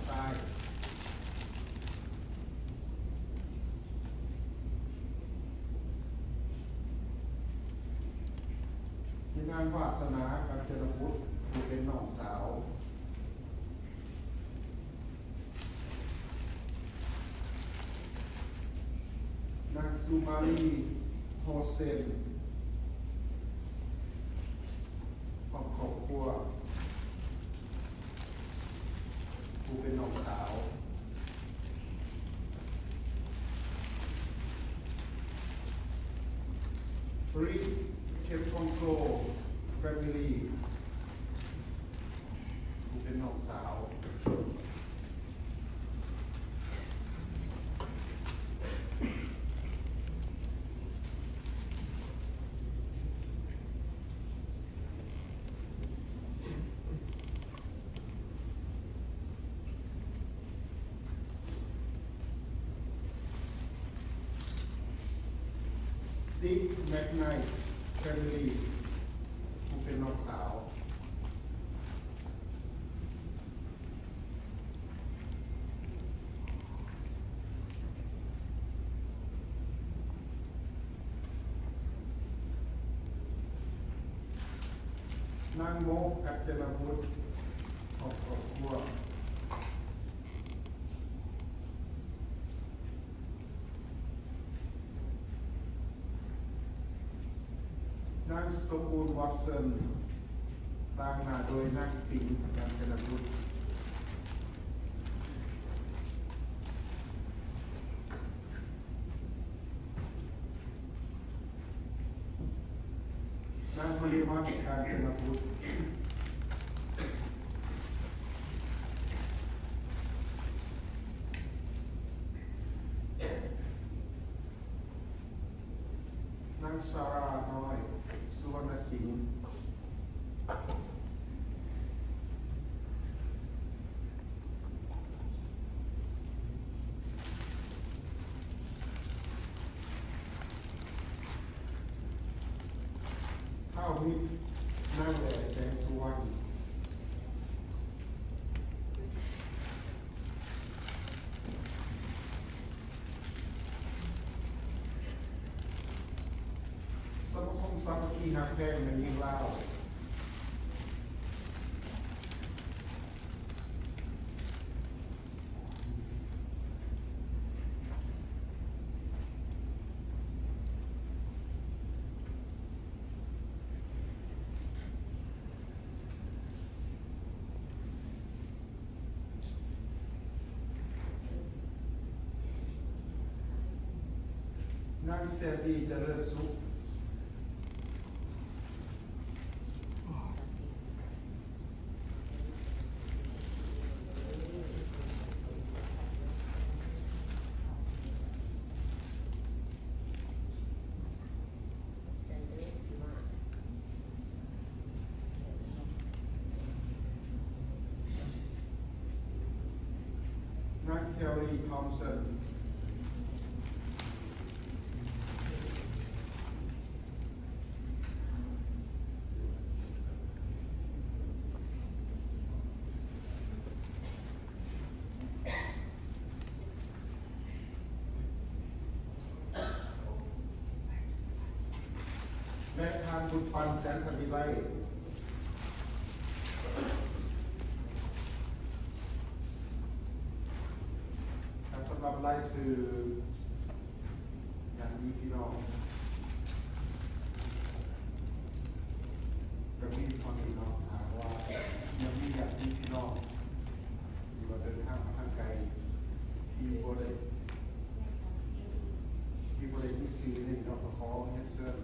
ຊ້າຍ. ຍານາງວາດສະໜາ ກັນຈະນະບຸດ ຜູ້ເປັນນ້ອງສາວ. ນາງສຸມາລີ ໂຮເຊນ ຄອບຄົວ ຜູ້ເປັນນ້ອງສາວ. ຣີ ເຄມຄອງໂກ ແຟມິລີ ຜູ້ເປັນນ້ອງສາວ. ດິກ ແມັກໄນ ແຟມິລີ ຜູ້ເປັນນ້ອງສາວ. ນາງໂມ ກັດຈະນະບຸດ ຂອງຄອບຄົວ. ນາງສົມບູນ ວັອດສັນ ຕາງໜ້າໂດຍນາງປິງ ກັນຈະນະບຸດ. ນາງມະລິວັນ ການຈະນະບຸດ. ນາງຊາຣາ ນ້ອຍ ສຸວັນນະສິງ. ທ້າວມິດ ນາງແຫຼ ແສງສຸວັນ. ສະມາຄົມສາມັກຄີຮັກແພງແມ່ຍິງລາວ. ນາງແຊບບີ ຈະເລີນສຸກ. ນາງແຄວຣີ ທອມສັນ. ແລະ ທ່ານບຸນປັນ ແສນທະວິໄລ. ແລະ ສຳລັບລາຍຊື່ ຍາດຕິພີ່ນ້ອງ ກໍມີເທົ່ານີ້ເນາະ. ຫາກວ່າຍັງມີຍາດຕິພີ່ນ້ອງທີ່ວ່າເດີນທາງມາທາງໄກ ທີ່ບໍ່ໄດ້ ທີ່ບໍ່ໄດ້ມີຊື່ໃນນີ້ເນາະ ກໍຂໍຮຽນເຊີນ. ນ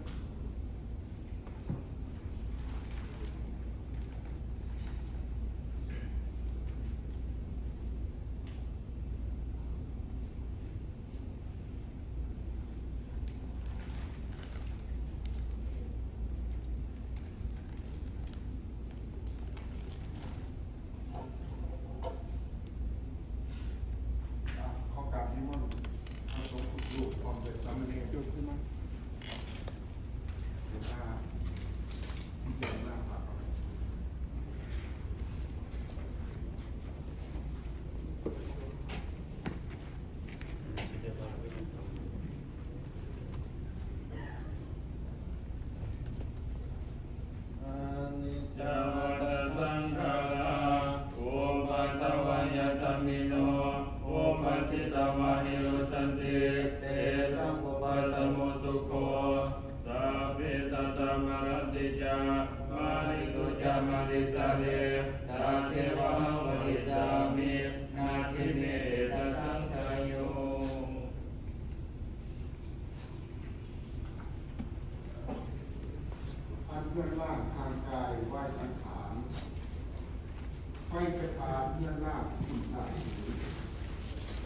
ພາເຮືອນລາດສິ້ນຊາບສູນ,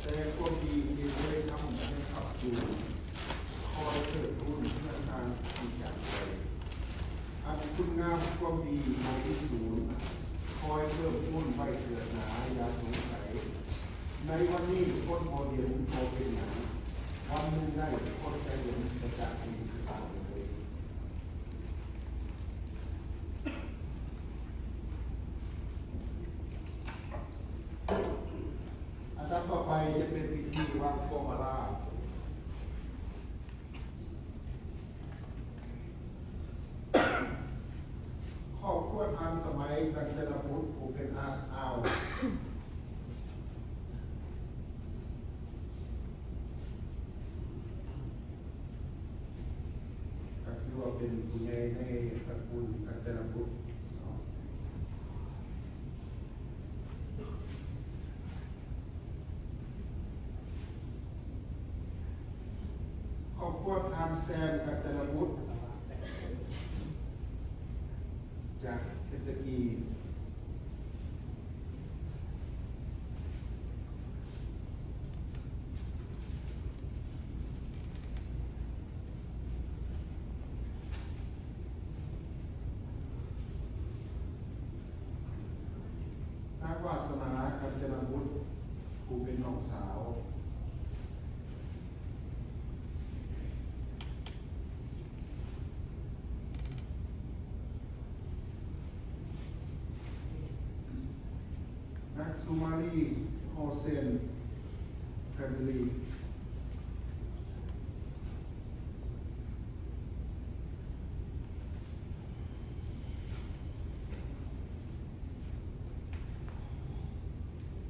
ແຕ່ຄວາມດີທີ່ເຄີຍທຳໃຫ້ຂັບຈູນ ຄອຍເພີ່ມພູນເຮືອນຮ່າງທີ່ຈາກໄປ. ອັນຄຸນງາມຄວາມດີບໍ່ມີສູນ ຄອຍເພີ່ມພູນໄວ້ເກີດໜາ ຢ່າສົງໄສ. ໃນວັນນີ້ຄົນບໍ່ເຫັນບໍ່ເປັນຫຍັງ, ວັນໜຶ່ງໄດ້ຄົນຈະເຫັນປະຈັກອີກຄືເກົ່າເລີຍ. ອັນດັບຕໍ່ໄປຈະເປັນພິທີວາງພວງມາລາ. ຄອບຄົວທ່ານສະໄໝ ກັນຈະນະບຸດ ຜູ້ເປັນອ້າຍອ້າວ ກໍຄືວ່າເປັນຜູ້ໃຫຍ່ໃນຕະກູນກັນຈະນະບຸດເນາະ. ຄອບຄົວທ່ານແຊມ ກັນຈະນະບຸດ ຈາກເຄນທັກກີ. ນາງວາສະໜາ ກັນຈະນະບຸດ ຜູ້ເປັນນ້ອງສາວ. ນາງສຸມາລີ ໂຮເຊນ ແຟມິລີ.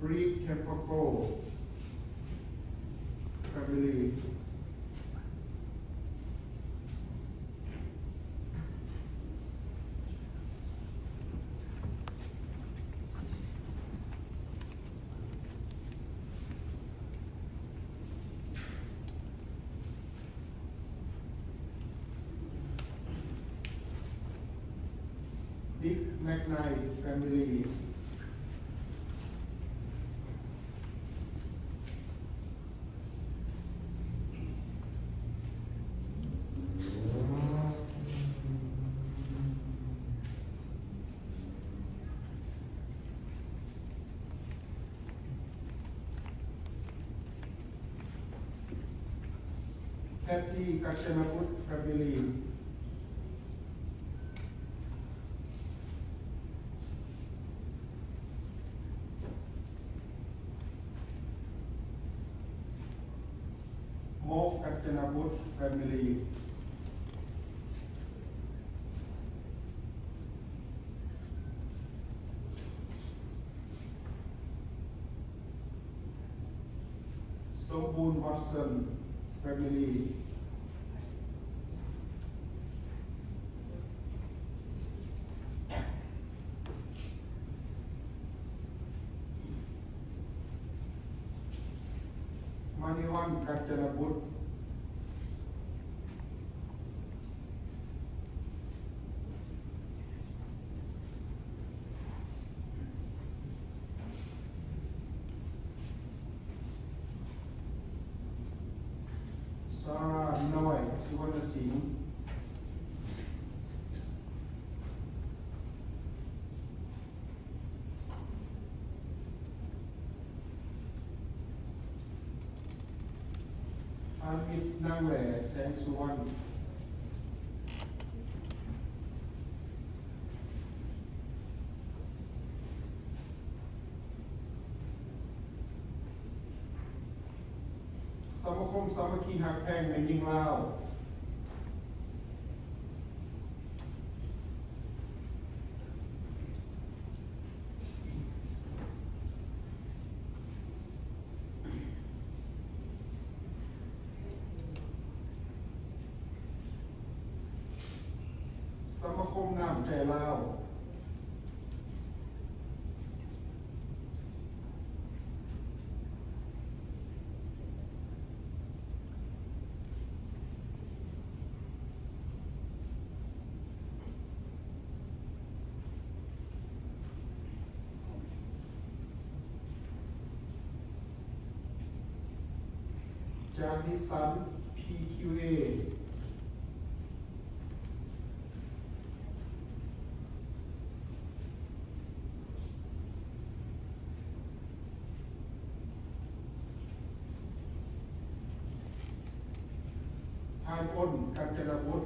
ບຣີດ ແຄມເບີລ ແຟມິລີ. ດິກ ແມັກໄນ ແຟມິລີ. ແພັດຕີ ກັນຈະນະບຸດ ແຟມິລີ. ໂມກ ກັນຈະນະບຸດ ແຟມິລີ. ສົມບູນ ວັດເຊິນ ແຟມິລີ. ມະນີວັນ ກັນຈະນະບຸດ. ສາຣາ ນ້ອຍ ສຸວັນນະສິງ. ອາມິດ ນາງແຫຼ ແສງສຸວັນ. ສະມາຄົມສາມັກຄີຮັກແພງແມ່ຍິງລາວ. ສະມາຄົມນ້ຳໃຈລາວ. ສ ຈາກນິສສັນ ພີຄິວເອ ທ່ານ ອ້ນ ກັນຈະນະບຸດ.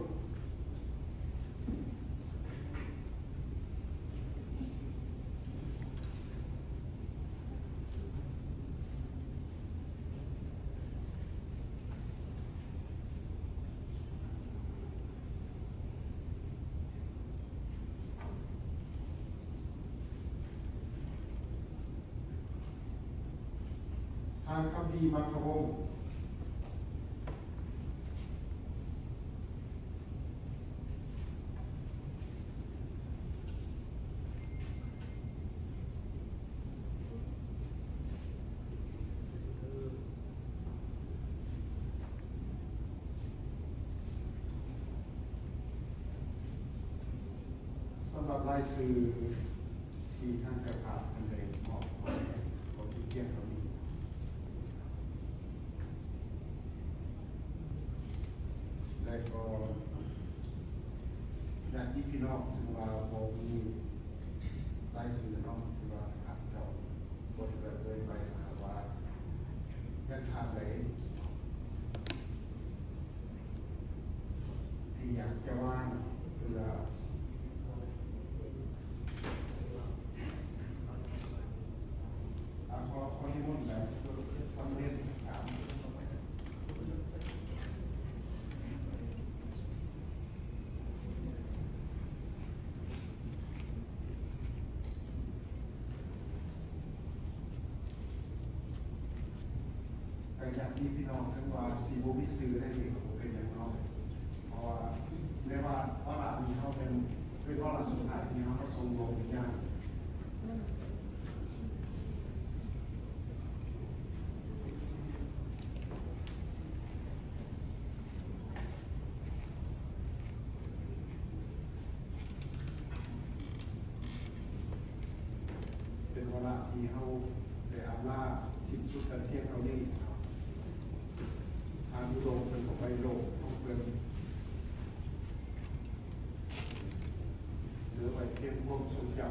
ທ່ານ ຄຳດີ ມັດທະວົງ. ສຳລັບລາຍຊື່ທີ່ທາງເຈົ້າພາບເພິ່ນໄດ້ມອບໃຫ້ ກໍມີພຽງເທົ່ານີ້ ແລະກໍຍາດຕິພີ່ນ້ອງ ຊຶ່ງວ່າບໍ່ມີລາຍຊື່ເນາະ ທີ່ວ່າຂ້າພະເຈົ້າ ບໍ່ໄດ້ເອີ່ຍໄປຫາວ່າແມ່ນທ່ານໃດທີ່ຢາກຈະວ່າເພື່ອ ອາ ຂໍ ຂໍນິມົນແບບສຳເລັດ ກະຍາດຕິພີ່ນ້ອງ ເຖິງວ່າຊິບໍ່ມີຊື່ໃນນີ້ກໍບໍ່ເປັນຫຍັງເນາະ ເພາະວ່າໃນວາລະນີ້ເຮົາເປັນ ເປັນວາລະສຸດທ້າຍທີ່ເຮົາມາສົ່ງດວງວິນຍານ. ເປັນວາລະທີ່ເຮົາໄດ້ອຳລາສິ້ນສຸດກັນພຽງເທົ່ານີ້. ທ່ານອຸດົມເພິ່ນກໍໄປໂລກຂອງເພິ່ນ ເຫຼືອໄວ້ພຽງຄວາມຊົງຈຳ.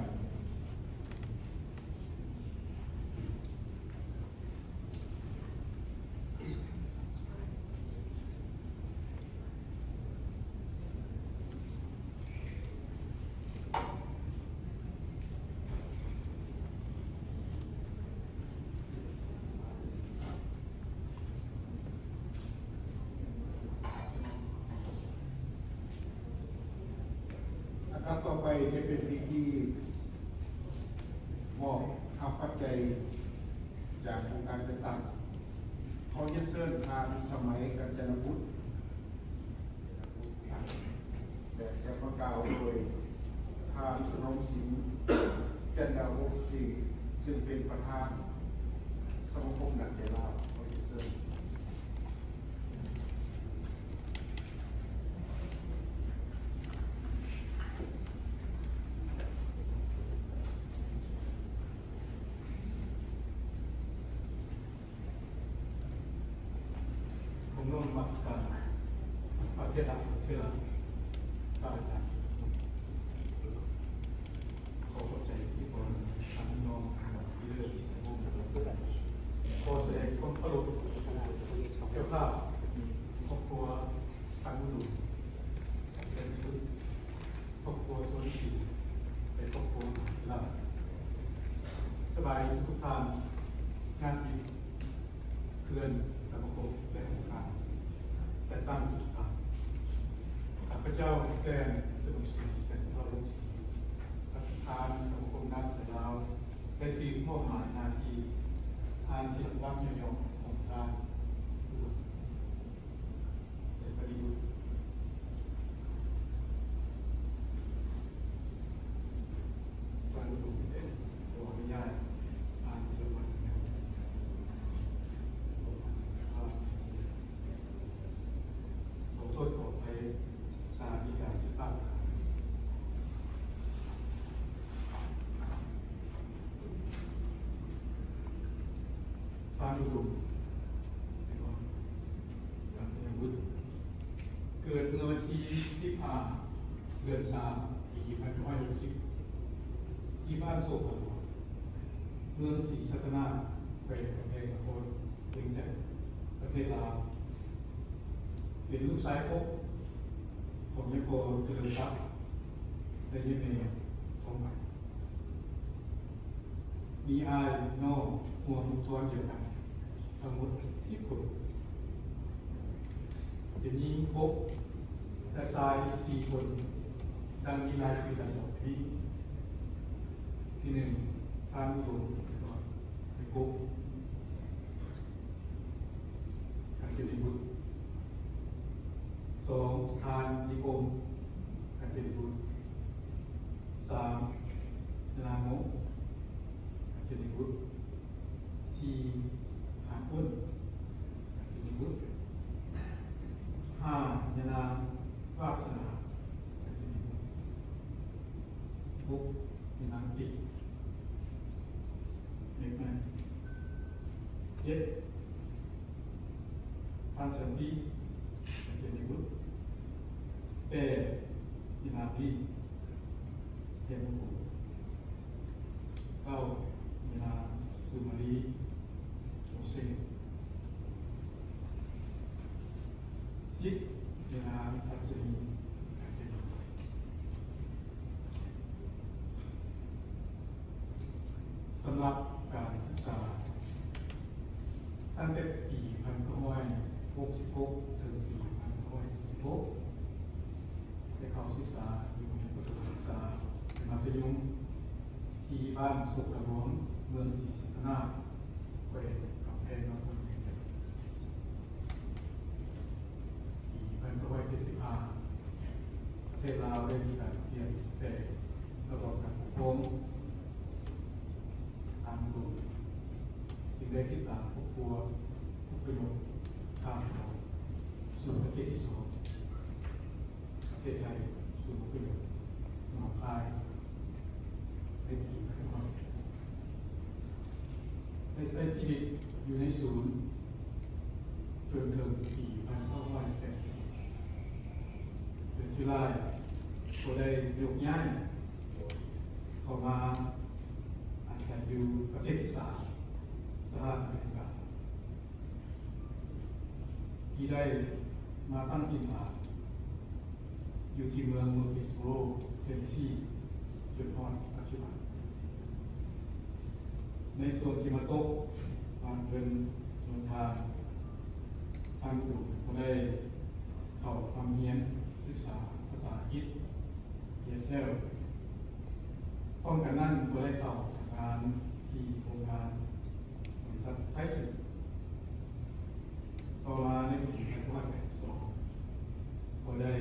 ອັນດັບຕໍ່ໄປຈະເປັນພິທີມອບຮັບປັດໄຈຈາກອົງການຈັດຕັ້ງ. ຂໍຮຽນເຊີນທ່ານ ສະໄໝ ກັນຈະນະບຸດ ແລະ ຈະມາກ່າວໂດຍທ່ານ ສະໜອມສິງ ຈັນດາວົງສີ ຊຶ່ງເປັນປະທານສະມາຄົມນັກແກ່ລາວ. ຂໍຮຽນເຊີນ. ຂໍນ້ອມນະມັດສະການພະເຖລະເຖລະ ພະອາຈານ. ຂໍຂອບໃຈທີ່ພວກທ່ານນ້ອມຮັບທີ່ເລີດສິດຂອງພວກເຮົາ. ຂໍສະແດງຄວາມເຄົາລົບເຈົ້າພາບ, ຄອບຄົວທ່ານບຸນລຸງ, ຄອບຄົວສວນສີ ແລະ ຄອບຄົວຫຼານ. ສະບາຍດີທຸກທ່ານ, ຍາດຕິ ເພື່ອນສະມາຄົມ ແລະ ອົງການຈັດຕັ້ງທຸກທ່ານ. ຂ້າພະເຈົ້າ ແຊນ ສະໜອມສິງ ຈັນທະວົງສີ ປະທານສະມາຄົມນັກແປລາວ ໄດ້ຖືກມອບໝາຍໜ້າທີ່ອ່ານສິດບັດຫຍໍ້ໆຂອງທ່ານ ເປັນປະໂຫຍດ. ທ່ານຜູ້ເປັນຜູ້ອະນຸຍາດ ອ່ານສະເໜີບັດແມ່ນ ຂໍໂທດຂໍອະໄພ ຕາມມີການຜິດພາດ. ທ່ານອຸດົມ ແມ່ນບໍ່? ສິບຫ້າ ເດືອນສາມ ປີພັນເກົ້າຮ້ອຍຫົກສິບ ທີ່ບ້ານໂສກກະຫຼວງ ເມືອງສີສັດຕະນາກ ແຂວງກຳແພງນະຄອນ ວຽງຈັນ ປະເທດລາວ. ເປັນລູກຊາຍຄົບຂອງຍາພໍ່ ຈະເລີນຊັບ ແລະ ຍາແມ່ ທອງໃບ. ມີອ້າຍນ້ອງຮ່ວມວົງຈອນດຽວກັນທັງໝົດສິບຄົນ, ເປັນຍິງຫົກ ແລະ ຊາຍສີ່ຄົນ, ດັ່ງມີລາຍຊື່ດັ່ງຕໍ່ໄປນີ້. ທີໜຶ່ງ ທ່ານອຸດົມ ແລະ ກໍໄອ້ກົບ ກັນເຈນນິບຸດ, ສອງ ທ່ານນິຄົມ ກັນເຈນນິບຸດ, ສາມ ຍານາງໂມ ກັນເຈນນິບຸດ, ສີ່ ທ່ານອ້ນ ກັນເຈນນິບຸດ, ຫ້າ ຍານາງວາດສະໜາ ກັນເຈນນິບຸດ, ຫົກ ຍານາງຕິກ ເມັກແມັນ, ເຈັດ ທ່ານສັນຕິ ກັນເຈນນິບຸດ, ແປດ ຍານາງລີ ເທບມຸງຄຸນ, ເກົ້າ ຍານາງສຸມາລີ ໂອເຊນ, ສິບ ຍານາງທັດສະນີ ກັນເຈນນິບຸດ. ສຳລັບການສຶກສາ ຕັ້ງແຕ່ປີພັນເກົ້າຮ້ອຍຫົກສິບຫົກ ເຖິງປີພັນເກົ້າຮ້ອຍເຈັດສິບຫົກ ໄດ້ເຂົ້າສຶກສາຢູ່ໃນປະຖົມສຶກສາ ແລະ ມັດທະຍົມ ທີ່ບ້ານໂສກກະຫຼວງ ເມືອງສີສັດຕະນາກ ແຂວງກຳແພງນະຄອນວຽງຈັນ. ປີພັນເກົ້າຮ້ອຍເຈັດສິບຫ້າ ປະເທດລາວໄດ້ມີການປ່ຽນແປງລະບອບການປົກຄອງ, ທ່ານອຸດົມຈຶ່ງໄດ້ຕິດຕາມຄອບຄົວອົບພະຍົບຂ້າມແມ່ນ້ຳ ສູ່ປະເທດທີສອງ ປະເທດໄທ ສູນອົບພະຍົບໜອງຄາຍ ໃນປີພັນເກົ້າຮ້ອຍ ໄດ້ໃຊ້ຊີວິດຢູ່ໃນສູນຈົນເຖິງປີພັນເກົ້າຮ້ອຍແປດສິບເອັດ ເດືອນຈຸລາຍ ກໍໄດ້ໂຍກຍ້າຍເຂົ້າມາອາໄສຢູ່ປະເທດທີສາມ ສະຫະລັດອາເມລິກາ. ທີ່ໄດ້ມາຕັ້ງຖິ່ນຖານຢູ່ທີ່ເມືອງ Murfreesboro Tennessee ຈົນຮອດປັດຈຸບັນ. ໃນຊ່ວງທີ່ມາຕົກບ້ານເພິ່ນເມືອງທ່ານ, ທ່ານອຸດົມກໍໄດ້ເຂົ້າຮ່ຳຮຽນສຶກສາພາສາອັງກິດ ESL ພ້ອມກັນນັ້ນກໍໄດ້ເຂົ້າທຳງານທີ່ໂຮງງານ ບໍລິສັດໄທເສີນ. ຕໍ່ມາໃນປີໜຶ່ງພັນເກົ້າຮ້ອຍແປດສິບສອງ ກໍໄດ້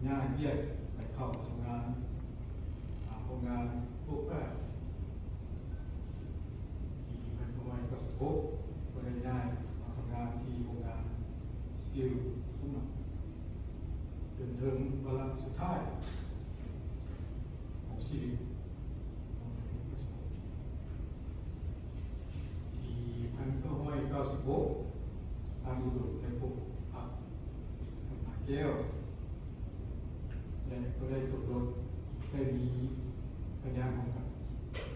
ຍ້າຍວຽກໄປເຂົ້າທຳງານ ອາ ໂຮງງານໂກແກຣມ. ປີໜຶ່ງພັນເກົ້າຮ້ອຍເກົ້າສິບຫົກ ກໍໄດ້ຍ້າຍມາທຳງານທີ່ໂຮງງານສະຕີວ ສຸມມະ ຈົນເຖິງວາລະສຸດທ້າຍຂອງຊີວິດ. ປີໜຶ່ງພັນເກົ້າຮ້ອຍເກົ້າສິບຫົກ ທ່ານອຸດົມໄດ້ພົບກັບນາງແກ້ວ ແລະ ກໍໄດ້ສົມລົດ ໄດ້ມີພະຍານຮ່ວມກັນ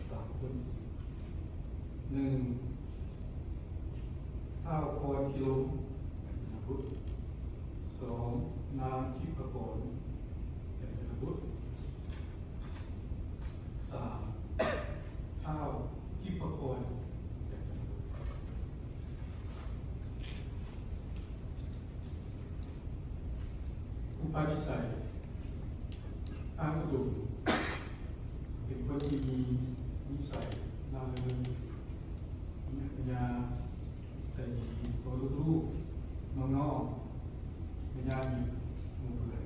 ສາມຄົນ. ໜຶ່ງ ທ້າວພອນພິລົມ ກັນຈະນະບຸດ, ສອງ ນາງທິບພະກອນ ກັນຈະນະບຸດ, ສາມ ທ້າວທິບພະກອນ ອຸປະນິໄສ. ທ່ານອຸດົມເປັນຄົນທີ່ມີນິໄສລ່າເລີງ, ມີອັດທະຍາໄສດີຕໍ່ລູກໆ ນ້ອງໆ ຍາດໆ ໝູ່ເພື່ອນ,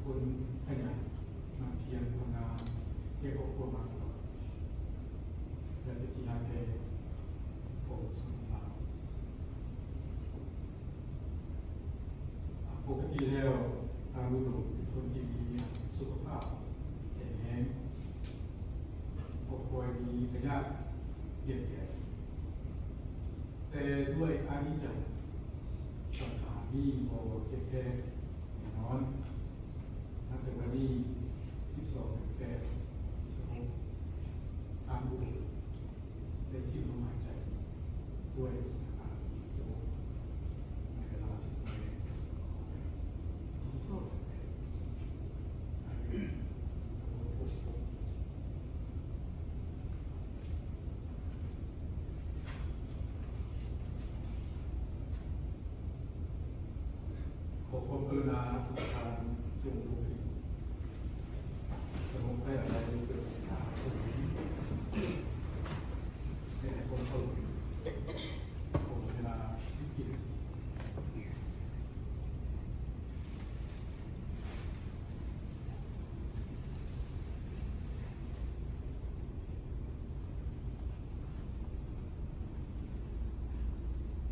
ເປັນຄົນຂະຫຍັນ ໝັ່ນພຽນທຳງານ ເຮັດຄອບຄົວມາຕະຫຼອດ ແລະ ເປັນທີ່ຮັກແພງຂອງສັງຄົມລາວ. ປົກກະຕິແລ້ວ ທ່ານອຸດົມເປັນຄົນທີ່ມີສຸຂະພາບແຂງແຮງ, ບໍ່ຄ່ອຍມີພະຍາດບຽດບຽນ, ແຕ່ດ້ວຍອະນິດຈັງ ສັງຂານນີ້ບໍ່ທຽງແທ້, ນອນ ນັບແຕ່ວັນທີສິບສອງ ເດືອນແປດ ປີສອງພັນຊາວຫົກ ທາງໂບດໄດ້ສິ້ນລົມຫາຍໃຈດ້ວຍອາການສະຫງົບ ໃນເວລາສິບໂມງແລງຂອງວັນທີສິບສອງ ເດືອນແປດ ອາຍຸຫົກສິບຫົກປີ. ຂໍຄວາມກະລຸນາທຸກທ່ານຈົ່ງຮູ້ດີ ສະຫງົບໃຫ້ອະໄລເກີດຂຶ້ນ ໃຫ້ຄວາມເຄົາລົບ ຂໍເວລາທີ່ກິນ.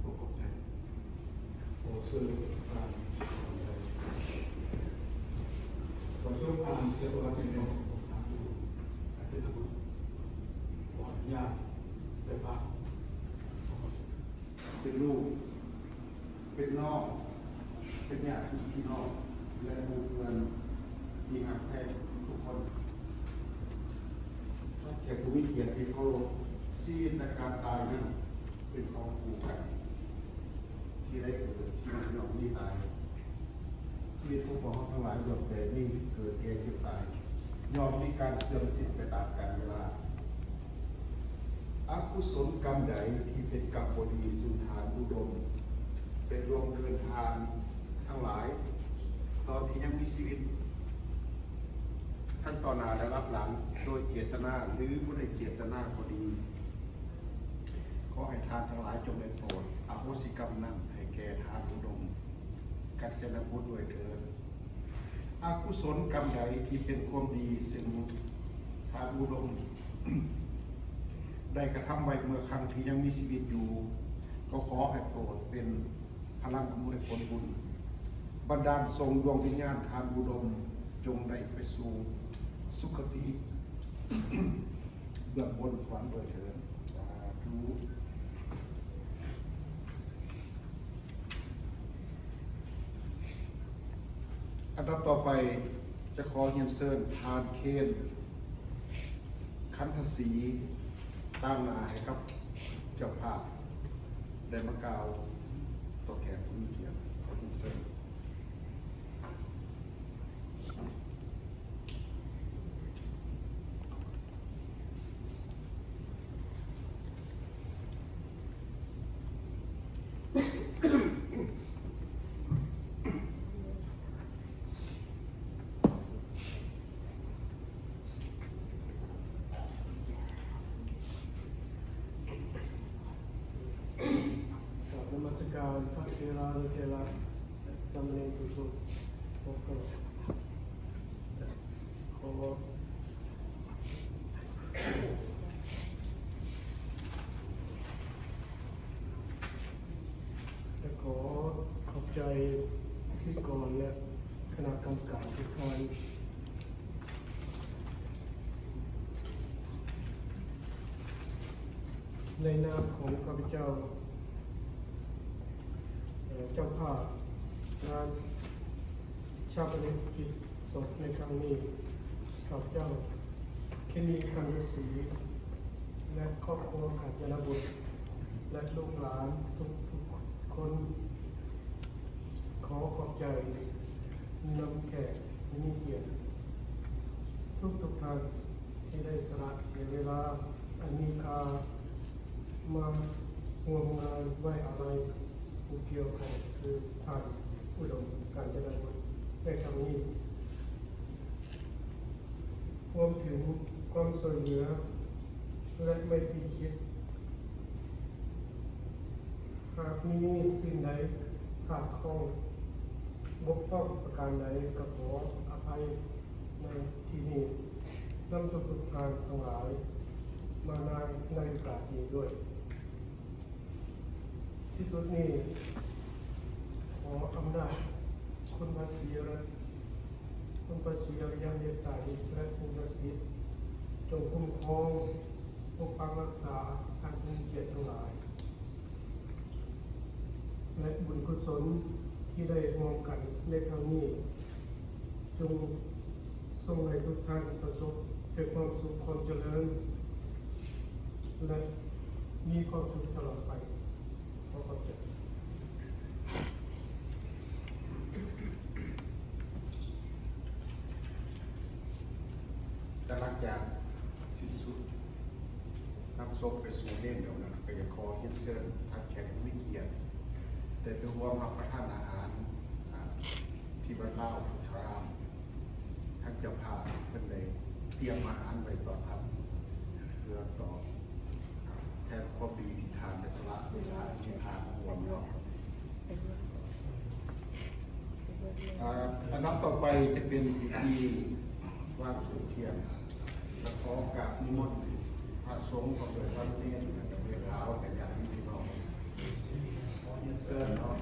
ຂໍຂອບໃຈ. ຂໍເຊີນທ່ານ ຂໍຍົກທ່ານເສຍປະຫວັດເປັນແນວຂອງທ່ານຜູ້ອາຈານບຸດ ຂໍອະນຸຍາດເຈົ້າພາບ ເປັນລູກ ເປັນນ້ອງ ເປັນຍາດພີ່ນ້ອງ ແລະ ໝູ່ເພື່ອນທີ່ຮັກແພງທຸກໆຄົນ. ແຂກຜູ້ມີກຽດທີ່ເຄົາລົບ, ຊີວິດ ແລະ ການຕາຍນັ້ນເປັນຂອງຄູ່ກັນ ທີ່ໄດ້ເກີດ ທີ່ໄດ້ຍ່ອມມີຕາຍ. ຊີວິດຂອງພວກເຮົາທັງຫຼາຍລ້ວນແຕ່ມີເກີດ ແກ່ ເຈັບ ຕາຍ, ຍ່ອມມີການເສື່ອມສິ້ນໄປຕາມການເວລາ. ອະກຸສົນກຳໃດທີ່ເປັນກຳບໍ່ດີ ຊຶ່ງທ່ານອຸດົມໄດ້ລ່ວງເກີນທ່ານທັງຫຼາຍ ຕອນທີ່ຍັງມີຊີວິດ ທັງຕໍ່ໜ້າ ແລະ ລັບຫຼັງ, ໂດຍເຈດຕະນາ ຫຼື ບໍ່ໄດ້ເຈດຕະນາກໍດີ, ຂໍໃຫ້ທ່ານທັງຫຼາຍຈົ່ງໄດ້ໂປດອະໂຫສິກຳນັ້ນໃຫ້ແກ່ທ່ານອຸດົມ ກັນຈະນະບຸດດ້ວຍເທີ້ນ. ອະກຸສົນກຳໃດທີ່ເປັນຄວາມດີ ຊຶ່ງທ່ານອຸດົມໄດ້ກະທຳໄວ້ເມື່ອຄັ້ງທີ່ຍັງມີຊີວິດຢູ່ ກໍຂໍໃຫ້ໂປດເປັນພະລັງອຳນວຍຜົນບຸນ ບັນດານສົ່ງດວງວິນຍານທ່ານອຸດົມ ຈົ່ງໄດ້ໄປສູ່ສຸຄະຕິ ເບື້ອງບົນສະຫວັນດ້ວຍເທີ້ນ. ສາທຸ. ອັນດັບຕໍ່ໄປ ຈະຂໍຮຽນເຊີນທ່ານ ເຄນ ຄັນທະສີ ຕາງໜ້າໃຫ້ກັບເຈົ້າພາບ ໄດ້ມາກ່າວຕໍ່ແຂກຜູ້ມີກຽດ. ຂໍຮຽນເຊີນ. ກາບນະມັດສະການພະເຖລານຸເຖລະ ສາມະເນນທຸກໆ ຂອບ ແລະ ຂໍຂອບໃຈພິທີກອນ ແລະ ຄະນະກຳມະການທຸກທ່ານ. ໃນນາມຂອງຂ້າພະເຈົ້າ ເອີ ເຈົ້າພາບງານຊາປະນະກິດສົບໃນຄັ້ງນີ້ ຂ້າພະເຈົ້າ ເຄນນີ ຄັນທະສີ ແລະ ຄອບຄົວ ການຈະນະບຸດ ແລະ ລູກຫຼານທຸກໆຄົນ ຂໍຂອບໃຈນຳແຂກຜູ້ມີກຽດທຸກໆທ່ານ ທີ່ໄດ້ສະຫຼະເສຍເວລາອັນມີຄ່າມາຮ່ວມງານໄວ້ອາໄລຜູ້ກ່ຽວຂ້ອງ ຄືທ່ານອຸດົມ ການຈະນະບຸດ ໃນຄັ້ງນີ້ ຮວມເຖິງຄວາມຊ່ວຍເຫຼືອ ແລະ ໄມຕີຈິດ. ຫາກມີສິ່ງໃດຂາດຂ້ອງບົກຜ່ອງປະການໃດ ກໍຂໍອະໄພໃນທີ່ນີ້ນຳທຸກໆທ່ານທັງຫຼາຍມາໃນ ໃນໂອກາດນີ້ດ້ວຍ. ທີ່ສຸດນີ້ ຂໍອຳນາດຄຸນພະສີ ແລະ ຄຸນພະສີອະລິຍະເມດຕາ ແລະ ສິ່ງສັກສິດ ຈົ່ງຄຸ້ມຄອງ ປົກປັກຮັກສາທ່ານຜູ້ມີກຽດທັງຫຼາຍ ແລະ ບຸນກຸສົນ ທີ່ໄດ້ຮ່ວມກັນໃນຄັ້ງນີ້, ຈົ່ງສົ່ງໃຫ້ທຸກທ່ານປະສົບແຕ່ຄວາມສຸກ, ຄວາມຈະເລີນ ແລະ ມີຄວາມສຸກຕະຫຼອດໄປ. ຂໍຂອບໃຈ. ແຕ່ຫຼັງຈາກສິ້ນສຸດນຳສົບໄປສູ່ເມນແລ້ວນັ້ນ, ກໍຢາກຂໍຮຽນເຊີນທ່ານແຂກຜູ້ມີກຽດ ໄດ້ໄປຮ່ວມຮັບປະທານອາຫານ ອາ ທີ່ວັດລາວພຸດທາລາມ. ທາງເຈົ້າພາບເພິ່ນໄດ້ຕຽມອາຫານໄວ້ຕ້ອນຮັບ ເພື່ອຕອບແທນຄວາມດີທີ່ທ່ານໄດ້ສະຫຼະເວລາທີ່ທ່ານຮ່ວມເນາະ. ອາ ອັນດັບຕໍ່ໄປຈະເປັນພິທີວາງທູບທຽນ ແລະ ຂໍກາບນິມົນພະສົງ ພ້ອມດ້ວຍສາມເນນ ແລະ ກໍແມ່ຂາວ ແລະ ຍາດຕິພີ່ນ້ອງ. ຂໍຮຽນເຊີນເນາະ.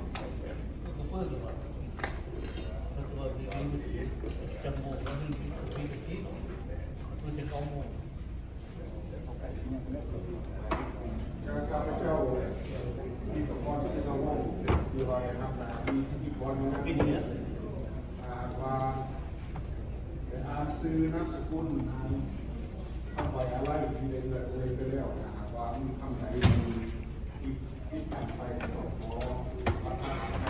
ຂ້າພະເຈົ້າ ມີປະກອນ ສີສະວົງ ທີ່ວ່າໄດ້ຮັບໜ້າທີ່ພິທີກອນໃນງານ ຖ້າຫາກວ່າໄດ້ອ່ານຊື່ນາມສະກຸນ ອ່ານຄຳໄວ້ອາໄລທີ່ໄດ້ເອື້ອນເອີຍໄປແລ້ວ, ຖ້າຫາກວ່າມີຄຳໃດທີ່ຜິດພາດໄປ ກໍຂໍປະທານອະໄພ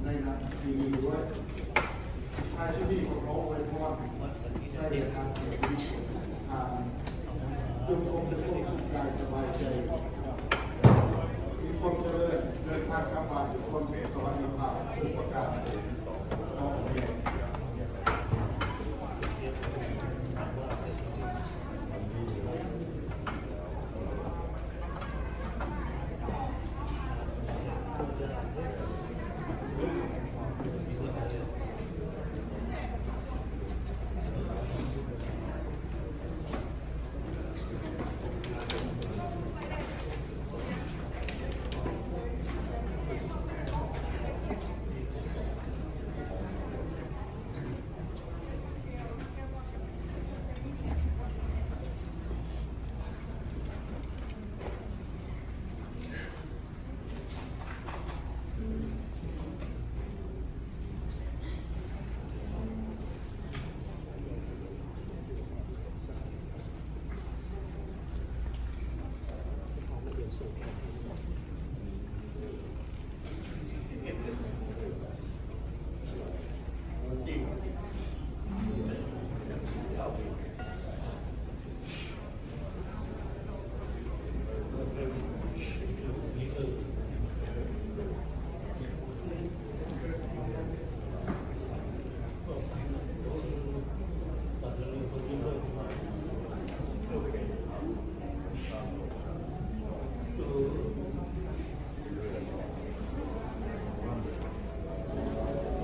ໃນນາມທີ່ນີ້ດ້ວຍ. ທ້າຍສຸດນີ້ກໍຂໍອວຍພອນໃຫ້ທ່ານເຈົ້າ ທ່ານຈົ່ງພົບແຕ່ຄວາມສຸກກາຍສະບາຍໃຈ, ມີຄວາມຈະເລີນ, ເດີນທາງກັບບ້ານດ້ວຍຄວາມສຸກສະຫວັດດີພາບທຸກປະການເທີນ. ຂໍອະນຸຍາດ.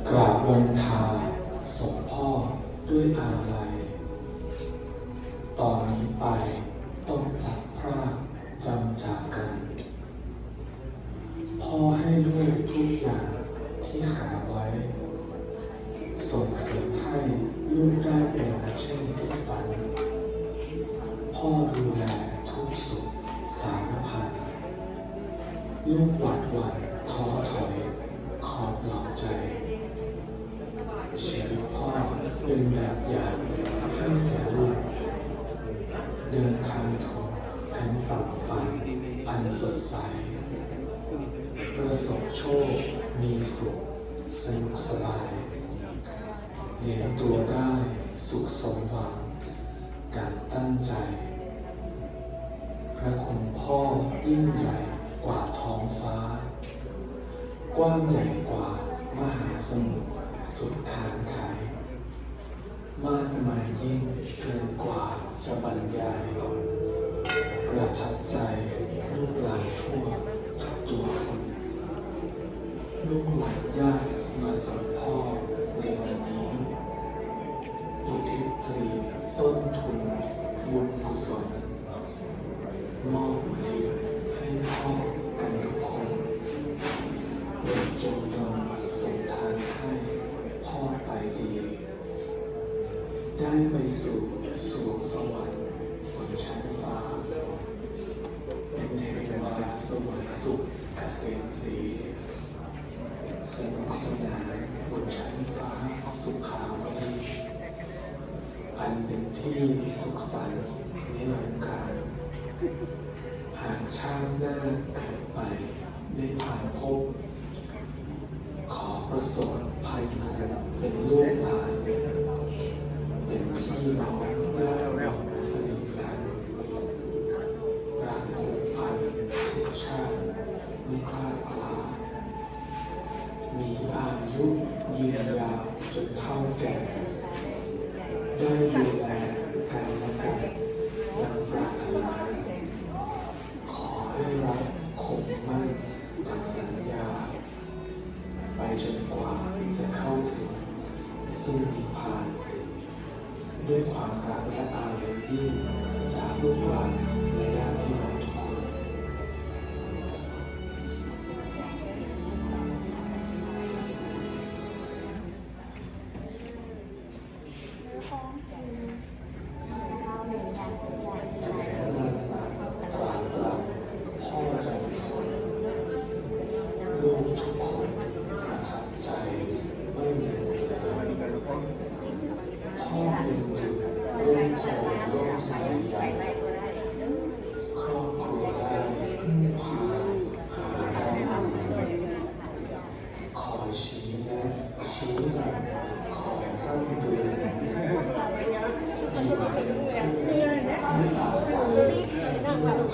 ກາບວັນທາສົບພໍ່ດ້ວຍອາໄລ, ຕໍ່ນີ້ໄປຕ້ອງພລັດພຣາກຈຳຈາກກັນ. ພໍ່ໃຫ້ລູກທຸກຢ່າງທີ່ຫາໄວ້, ສົ່ງເສີມໃຫ້ລູກໄດ້ເປັນເຊັ່ນທີ່ຝັນ. ພໍ່ດູແລທຸກສຸກສາລະພັນ, ລູກຫວາດຫວັ່ນທໍ້ຖອຍ ຂອບເຫຼົ່າໃຈ. ຊີວິດພໍ່ເປັນແບບຢ່າງໃຫ້ແກ່ລູກ, ເດີນທາງເຖິງຝັ່ງຝັນອັນສົດໃສ, ປະສົບໂຊກມີສຸກສະໜຸກສະບາຍ, ລ້ຽງຕົວໄດ້ສຸກສົມຫວັງ ດັ່ງຕັ້ງໃຈ. ພຣະຄຸນພໍ່ຍິ່ງໃຫຍ່ກວ່າທ້ອງຟ້າ, ກວ້າງໃຫຍ່ກວ່າມະຫາສະໝຸດສຸດຄານໄຄ, ມາກມາຍຍິ່ງເກີນກວ່າຈະບັນຍາຍ. ປະທັບໃຈລູກຫຼານທົ່ວທຸກຕົວຄົນ. ລູກຫຼານຍາດມາສົບພໍ່ໃນວັນນີ້, ອຸທິດການຕົ້ນທຶນບຸນກຸສົນ, ມອບອຸທິດໃຫ້ພໍ່ກັນທຸກຄົນ. ໂປດຈົ່ງດົນສົງທານໃຫ້ພໍ່ໄປດີ, ໄດ້ໄປສູ່ສວງສະຫວັນບົນຊັ້ນຟ້າ, ເປັນເທວາສະເຫວີຍສຸກກະເສມສີ. ສະໜຸກສະໜານບົນຊັ້ນຟ້າສຸຂາວະດີ ອັນເປັນທີ່ສຸກສັນນິລັງການ. ຫາກຊາດໜ້າເກີດໄປໄດ້ຜ່ານພົບ ຂໍປະສົມພັນກັນເປັນລູກຫຼານ ເປັນພີ່ນ້ອງຍາດມິດສະໜິດກັນ. ການຜູກພັນທຸກຊາດ ໄມ່ຂາດພາ ມີອາຍຸຍືນຍາວຈົນເຖົ້າແກ່ ໄດ້ດູແລກັນແລະກັນດັ່ງປາດຖະໜາ. ຂໍໃຫ້ລັກຄົງໝັ້ນດັ່ງສັນຍາ ໄປຈົນກວ່າຈະເຂົ້າເຖິງ ຊຶ່ງນິບພານ ດ້ວຍຄວາມລັກແລະອາລັຍຍິ່ງຈາກລູກຫຼານ ແລະຍາດພີ່ນ້ອງທຸກຄົນ. ພໍ່ເປັນດຸດຮົ່ມໂພຮົ່ມໄຊໃຫຍ່ ຄອບຄົວໄດ້ເພິ່ງພາຫາໄດ້ມາ. ຄອຍຊີ້ແນະຊີ້ນຳ ຄອຍພ້ຳເຕືອນ ຢູ່ເປັນເພື່ອນໃຫ້ອາໄສ ຕໍ່ໄປ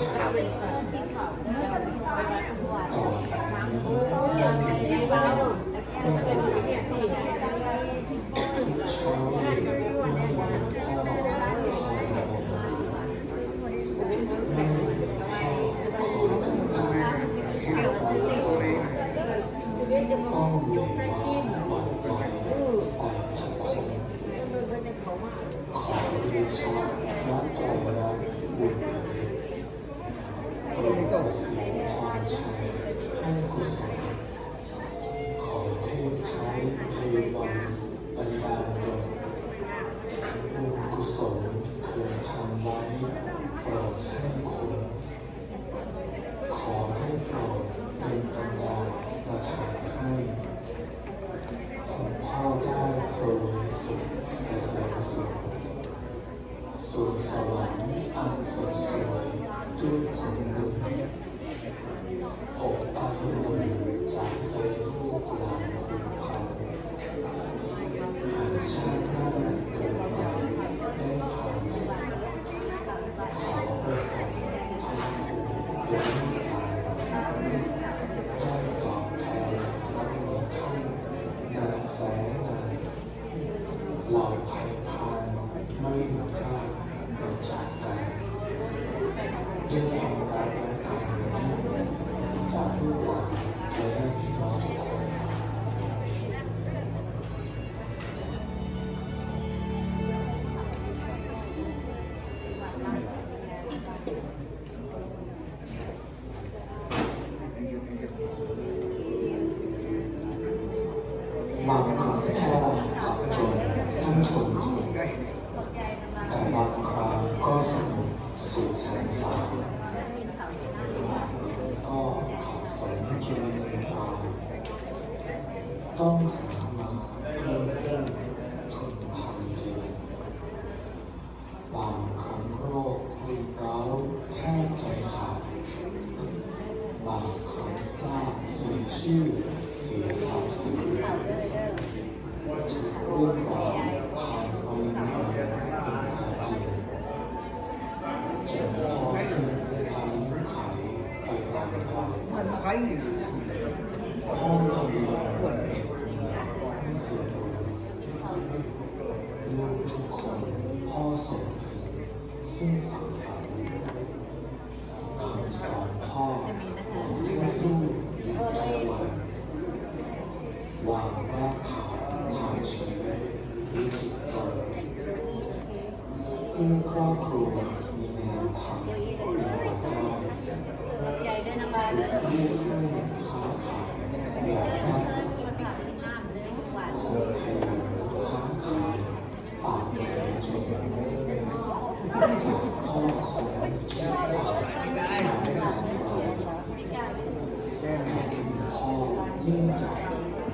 ນີ້ ຕ້ອງມີວ່າ ປອດໄປ ໄປທຸກຄົນ. ຂໍເດຊະພະໄຕຣະບຸນນະເດດ ໂປດປະສິນພອນໄຊໃຫ້ກຸສົນ. ຂໍເທບໄທເທວັນບັນດານດົນ ບຸນກຸສົນເຄີຍທຳໄວ້ ໂປດໃຫ້ຄຸນ. ຂໍໄດ້ໂປດເປັນບັນດານປະທານໃຫ້ ຄຸນພໍ່ໄດ້ສະເຫວີຍສຸກກະເສມສຸກ ສູ່ສະຫວັນອັນສົດສວຍດ້ວຍຜົນບຸນ. ອົບໄອອຸ່ນຈາກໃຈລູກຫຼານຜູກພັນ ຫາກຊາດໜ້າເກີດມາໄດ້ຜ່ານພົບ ຂໍປະສົມພັນພູເປັນລູກຫຼານ ໄດ້ຕອບແທນນ້ຳນອນທ່ານນານແສນນານ. ເຫຼົ່າໄພພານໄມ່ມາພຣາກເຮົາຈາກກັນ ດ້ວຍຄວາມລັກແລະອາໄລຍິ່ງຈາກລູກຫຼານ ແລະຍາດພີ່ນ້ອງທຸກຄົນ. ບາງຄັ້ງພໍ່ອັບຈົນຕ້ອງທົນທຸກ ແຕ່ບາງຄັ້ງກໍສະໜຸກສຸກຫັນສາ ບາງຄັ້ງກໍຂາດສົນກິນເງິນທອງ ຕ້ອງຫາມາເພີ່ມເພີ່ມທຶນທາງເດີນ. ບາງຄັ້ງໂລກຮຸ່ນເຮ້າແທບໃຈຂາດ ບາງຄັ້ງພາດເສຍຊື່ເສຍສັກສີ ທຸກເລື່ອງລາວຜ່ານໄປໄວເປັນອາຈິນ ຈົນພໍເສັ້ນອາຍຸໄຂໄປຕາມການ ພໍ່ທຳງານເພື່ອບຸນ ລູກທຸກຄົນພໍ່ສົ່ງເຖິງ ເຊິ່ງຝັນຝັນ ຄຳສອນພໍ່ບອກໃຫ້ສູ້ຢູ່ທຸກວັນ ວາງຮາກຖານທາງຊີວິດລິຂິດຕົນ ເພື່ອຄອບຄົວມີງານທຳເປັນລາຍໄດ້ ເຮັດວຽກໃຫ້ຄ້າຂາຍຢ່າງໜັກ ຄົນຂະຫຍັນຄ້າຂາຍ ປາກແຂງຈົນ ຈາກພໍ່ຄົນທີ່ປາກ ແຕ່ເປັນພໍ່ຍິ່ງໃຫຍ່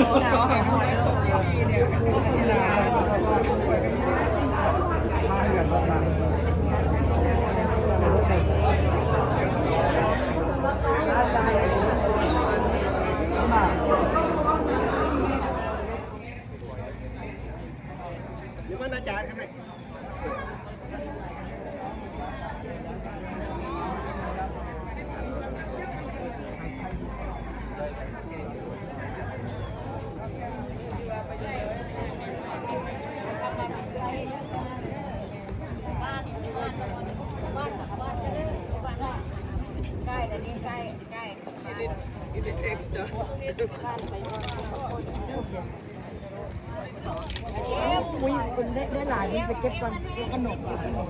ດຽວມານາຈານກັນແມ່. ອຸ້ຍ ຄົນໄດ້ ໄດ້ຫຼາຍ ໄປເກັບກ່ອນ ເກັບຂະໜົມ ເກັບຂະໜົມ.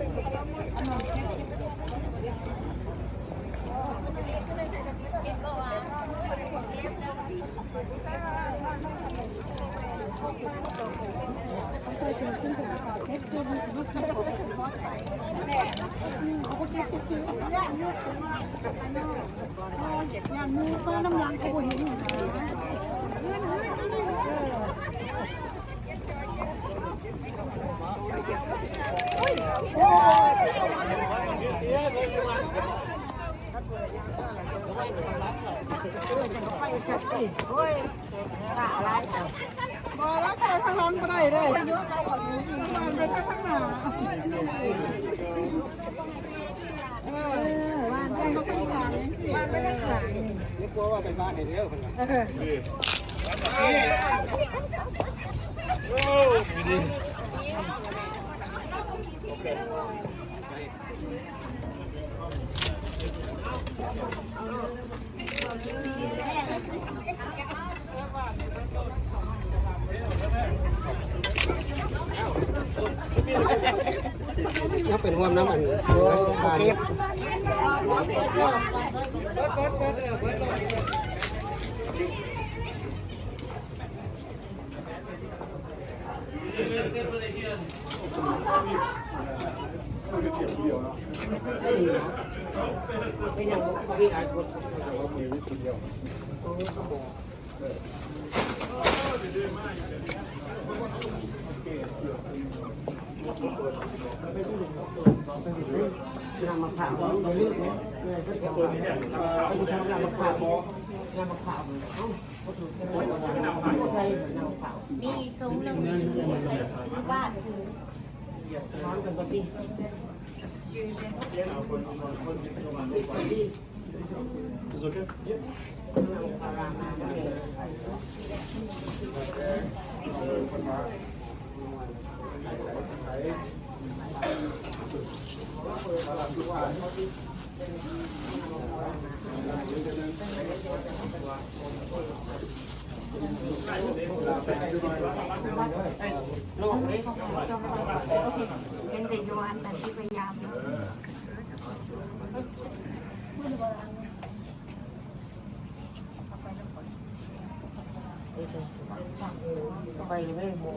ບໍ່ແລ້ວ ເຂົ້າທາງຫຼັງບໍ່ໄດ້ເດ້ ໄປທາງໜ້າ. ເອີ ວາງໄວ້ຂ້າງຫຼັງ ວາງໄວ້ຂ້າງຫຼັງ. ເອີ ໂອເຄ. ຍັງເປັນຮ່ວມນຳອັນ ໂອເຄ. ນ້ຳມະພ້າວ ຢ່າລືມເນາະ ເອີ ນ້ຳມະພ້າວ ນ້ຳມະພ້າວ ເອົາ ມີອີກຖົງໜຶ່ງ ບາດ ຍັງໄດ້ຢູ່ອັນ ອັນທີ່ພະຍາຍາມ. ໄປເລີຍ ບໍ່